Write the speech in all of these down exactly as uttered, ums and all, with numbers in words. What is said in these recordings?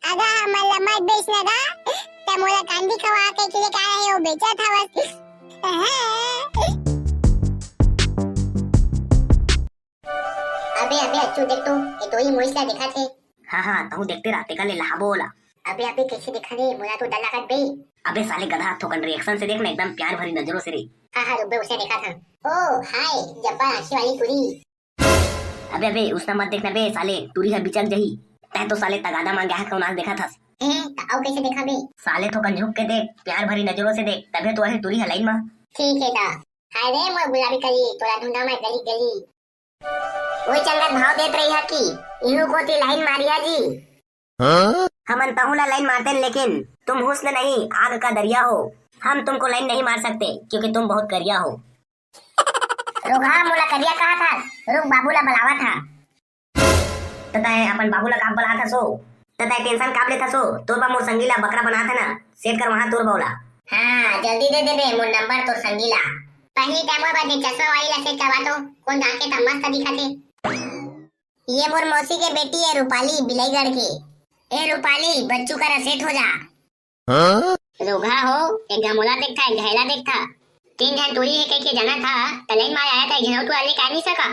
अगा, हमन ला मत बेच ना गा, त मोला कांदी खवा के लेके आए हे, वो बेचत हवस। अबे, अबे, अच्छू देख तो, ये तो ही मोइस ला दिखत हे। हाँ, हाँ, तहूँ देखते रह, तेकर ले लहाबो ओला। अबे, अबे, कैसे दिखत हे? मोला तो डर लगत बे। अबे साले गधा, थोकन reaction से देख ना, एकदम प्यार भरी नजरों से रे। हाँ, हाँ, रुक बे, उसे देखा था। ओ, हाय, जब्बर आँखी वाली टूरी। अबे, अबे, उसना मत देखना बे साले, टूरी ह बिचक जही। तैं तो साले तगादा मांगे हा, कौन आज देखा थस? हैं, त अउ कैसे देखा बे? साले थोकन झुक के देख, प्यार भरी नजरों से देख, तभे तो अहे टूरी ह लाइन मा। ठीक है दा। हाय रे मोर गुलाबी कली, तोला ढूंढा मैं गली गली। ओए चंगत भाव देत रही है कि इहू कोती लाइन मारिया जी। हाँ? हमन तहूँ ला लाइन मारतेन, लेकिन तुम हुस्न नहीं, आग का दरिया हो। हम तुमको लाइन नहीं मार सकते, क्योंकि तुम बहुत करिया हो। रोगहा मोला करिया कहा था, रुक बाबू ला बलावा था। त तैं अपन बाबू ला काबर बलात हस ओ? त तैं tension काबर लेत हस ओ? तोर बा मोर संगी ला बकरा बनात हे ना, set कर वहाँ तोर बा ओला। हाँ, जल्दी दे देबे मोर number तोर संगी ला। पहली time बर दे चश्मा वाली ला set करवा तो, कौन जाके त मस्त दिखत हे। ये मोर मौसी के बेटी है रूपाली, बिलाईगढ़ के। ए रूपाली, बच्चू करा set हो जा। हाँ? रोगहा हो, एक घा मोला देखथा, एक घा एला देखथा। तीन झन टूरी हे कहिके जानत हा, त लाइन मारे आया था, एक झन अउ टूरा लेके आ नहीं सका।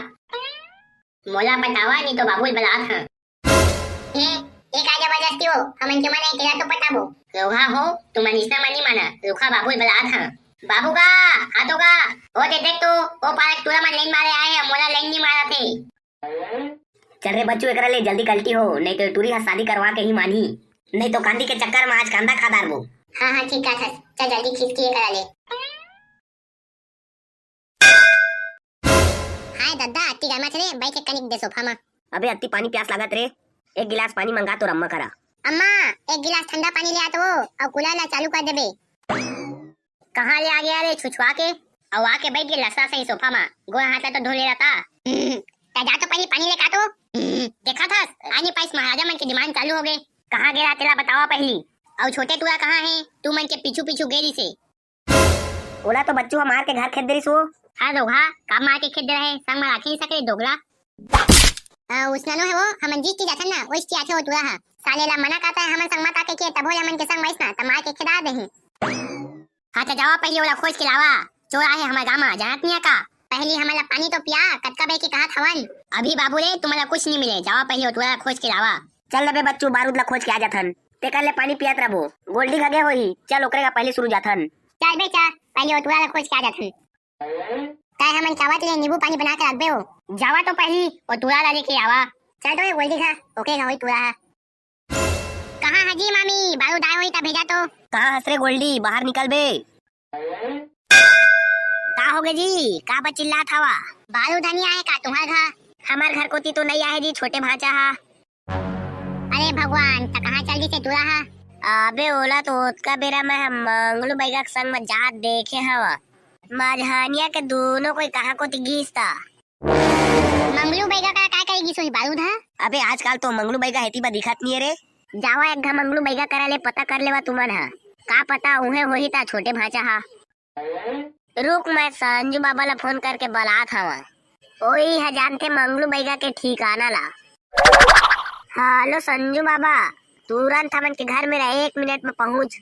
मोला पटावा, नहीं तो बाबू ल बलात हा। ए, ये का जबरदस्ती हो? हमन के मन है, तेला तो पटाबो। रोगहा हो, तुमन इसना मनी माना, रुखा बाबू ल बलात हा। बाबू का, आ तो का, ओ दे देख तो, ओ पार टूरा मन लाइन मारे आए हे, मोला लाइन नहीं मारा थे। चल रे बच्चू, एकरा ले जल्दी कल्टी हो, नहीं तो टूरी ह शादी करवा के ही मानही, नहीं तो कांदी के चक्कर में आज कांदा खा डारबो। हाँ, हाँ, ठीक कहत हस। चल जल्दी खिसकी एकरा ले। हाय दद्दा, अत्ती गरमाथे रे, बैठ एक कनिक दे सोफा मा। अबे अत्ती पानी प्यास लागत रे, एक गिलास पानी मंगा तोर अम्मा करा। अम्मा, एक गिलास ठंडा पानी ले आ तो, अउ कूलर ला चालू कर देबे। कहाँ ले आ गया रे छुछुआ के? अउ आके बैठ गे लसरा सही सोफा मा, गोड़ हाथ ला तो धो ले रहता। हम्म, त जा तो पहली पानी लेके आ तो। हम्म, देखा था, आनी पाइस महाराजा मन के demand चालू हो गए। कहाँ गे रहा तेला बतावा पहली। अउ छोटे टूरा कहाँ है? तू मन के पीछू पीछू गे रिसे। ओला तो बच्चू ह मार के घर खेद दे रिस वो। हाँ रोगहा, का मार के खेद दे रहे? संग मा राखे नहीं सके दोगला। आ, उसना नो है वो, हमन जीत के जाथन ना, वही आथे वो टूरा हा। साले ला मना करता है, हमन संग मत आके के, तभो ले हमन के संग माइस ना, त मार के खेदा देही। हाँ, त जावा पहली ओला खोज के लावा। चोर आहे हमर गाँव मा, जानत नहीं है का? पहली हमन ला पानी तो पिया, कतका बेर के कहत हवन। अभी बाबू रे, तुमन ला कुछ नहीं मिले, जावा पहली ओ टूरा ला खोज के लावा। चल न बे बच्चू, बारूद ला खोज के आ जाथन। तेकर ले पानी पियत रबो। गोल्डी घगे होही, चल ओकरे का पहली शुरू जाथन। चल बे चल, पहली ओ टूरा ला खोज के आ जाथन। तय हमन कावत ले नींबू पानी बना के रखबे हो। जावा तो पहली ओ टूरा ला लेके आवा। चल तो ये गोल्डी खा, ओके का होई टूरा हा। कहाँ है जी मामी, बारूद आए होई त भेजा तो। कहाँ हस रे गोल्डी, बाहर निकल बे। का हो गे जी, का बा चिल्लात हवा? बारूद ह नहीं आए का तुम्हार घर? हमार घर कोती तो नहीं आए जी, छोटे भांचा हा। अरे भगवान, त कहाँ चल दिसे टूरा हा? अबे ओला तो ओतका बेरा में हम मंगलू बैगा के संग में जात देखे हवा। मझानिया के दोनों कोई कहाँ कोती गिस ता। मंगलू बैगा का काय करे गिस होही बारूद हा? अबे आजकल तो मंगलू बैगा हेती बा दिखत नहीं है रे। जावा एक घा मंगलू बैगा करा ले पता कर लेवा तुमन हा। का पता उहे होही ता छोटे भांचा हा। रुक, मैं संजू बाबा ला फोन करके बलात हवा। ओही ह जानथे मंगलू बैगा के ठिकाना ला। हेलो संजू बाबा, तुरंत हमन के घर में रहे, एक मिनट में पहुंच।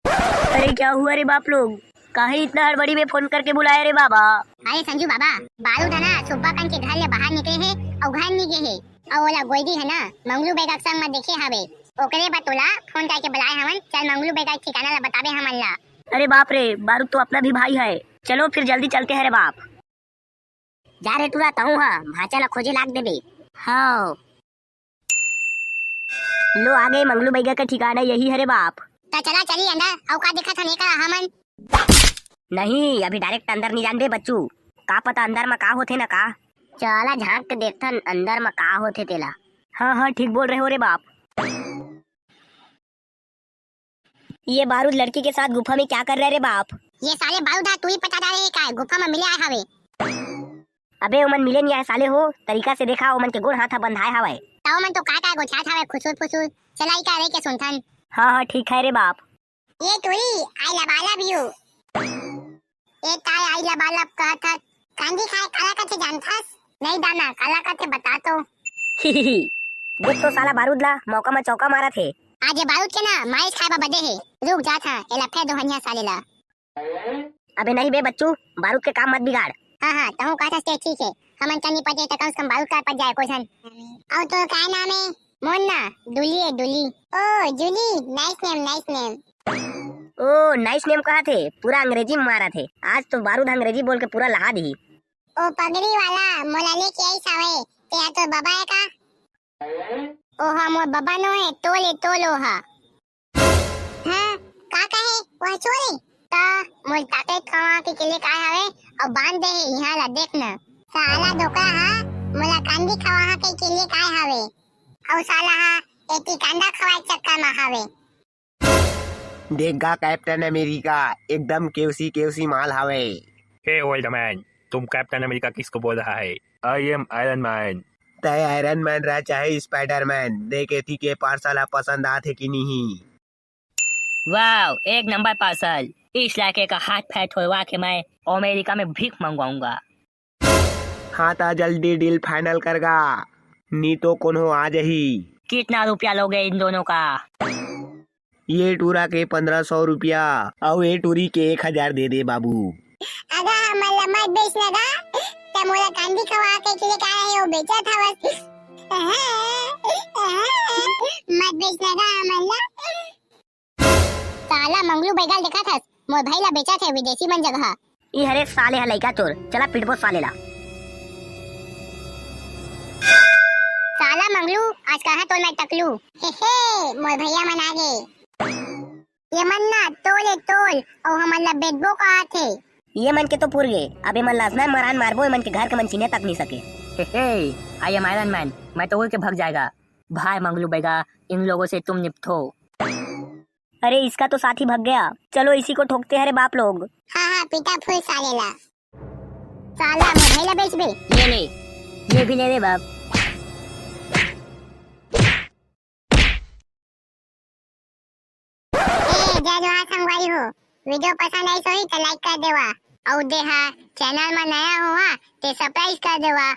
अरे क्या हुआ रे बाप लोग, काहे इतना हड़बड़ी में फोन करके बुलाया रे बाबा? अरे संजू बाबा, बारूद ह ना सुब्बा कन के घर ले बाहर निकले हे अउ घर नहीं गे हे। अउ ओला गोल्डी ह ना मंगलू बैगा के संग म देखे हवे, ओकरे बर तोला फोन करके बुलाए हवन। चल मंगलू बैगा के ठिकाना ला बताबे हमन ला। अरे बाप रे, बारूद तो अपना भी भाई है। चलो फिर जल्दी चलते हैं रे बाप। जा रे टूरा, तहूँ ह भांचा ला खोजे लाग देबे। हाँ। लो आ गए मंगलू बैगा का ठिकाना, यही है रे बाप। त चला चली अंदर, अउ का देखत हन एकर हमन। नहीं, अभी direct अंदर नहीं जान दे बच्चू, का पता अंदर में का होथे ना का। चला झांक के देखथन अंदर में का होथे तेला। हाँ हाँ, ठीक बोल रहे हो रे बाप। ये बारूद लड़की के साथ गुफा में क्या कर रहा है रे बाप? ये साले बारूद हा, तू ही पता डाले हे काय? गुफा में मिले आए हवे। अबे ओमन मिले नहीं आए साले हो, तरीका से देखा, ओमन के गोड़ हाथ हा बंधाए हवय। त ओमन तो काय काय गोठियात हवय खुसुर फुसुर। चला इका रे के सुनथन। हाँ हाँ ठीक है रे बाप। ये टूरी, I love, I love you। ए ताय I love, I love कहत हस। कांदी खाए काला कथे जानथस? नहीं दाना, काला कथे बता तो। देख तो साला बारूद ला, मौका म चौका मारत हे। आज ये बारूद के ना माइस खाए बर बदे हे। रुक जात हां, एला फेर दो हनिया साले ला। अबे नहीं बे बच्चू, बारूद के काम मत बिगाड़। हां हां, तहूं कहत हस ते ठीक हे। हमन कनी पटे त कम से कम बारूद का पट जाए कोई झन। अउ तोर का नाम हे? मोर ना, डुली हे, डुली। ओ, Julie, nice name, nice name। ओ, nice name कहत हे, पूरा अंग्रेजी में मारत हे। आज तो बारूद अंग्रेजी बोल के पूरा लहा दिही। ओ पगड़ी वाला, मोला लेके आइस हवे, तेहा तोर बबा हे का? ओहा मोर बबा नो हे, तोल ए तोल ओहा। हां, का कहे? ओहा चोर हे? त मोर ताकत खवा के किले काय हवे, अउ बांध दे हे इहां ला देख न। साला धोखा हा, मोला कांदी खवा के किले काय हवे? अउ साला हा, एती कांदा खवाए चक्कर मा हवे। देख गा कैप्टन अमेरिका, एकदम केवसी केवसी माल हवे। हे ओल्ड मैन, तुम कैप्टन अमेरिका किसको बोल रहा है? I am Iron Man। तय आयरन मैन रह चाहे स्पाइडरमैन, देख एती के पार्सल ह पसंद आथे कि नहीं। वाओ, एक नंबर पार्सल। इस लड़के का हाथ पैर तोड़वा के मैं अमेरिका में भीख मंगवाऊंगा। हां, त जल्दी डील फाइनल कर गा, नी तो कोनो आ जाही। कितना रुपया लोगे इन दोनों का? ये टूरा के पंद्रह सौ रुपया, अउ ये टूरी के एक हजार दे दे बाबू। अगा, हमन ला मत बेच न गा, त मोला कांदी खवा के किले काय हे, वो बेचत हवस। मत बेच न गा हमन ला। साला मंगलू बैगा ल देखत हस, मोर भाई ला बेचत हे विदेशी मन जगह। ई हरे साले ह लइका चोर, चला पिटबो साले ला। साला मंगलू, आज कहां तोर मैं टकलू। हे हे, मोर भैया मन आगे। ये मन ना तोल ए तोल, अउ हमन ला बेचबो कहत हे। ये मन के तो पुर गे, अब ये मन ला असना मरान मारबो, ये मन के घर के मन चिन्हे तक नहीं सके। हे हे, I am Iron Man, मैं तो उड़ के भग जाएगा। भाई मंगलू बैगा, इन लोगों से तुम निपटो। अरे, इसका तो साथी भग गया। चलो, इसी को ठोकते हैं रे बाप लोग। हां हां, पीटा फुल साले ला। साला मोर भाई ला बेचबे। ये ले, ये भी ले ले बाप। ए, जय जोहार संगवारी हो, वीडियो पसंद आइस होही त like कर देवा, अउ देहा चैनल म नया होहा ते subscribe कर देवा।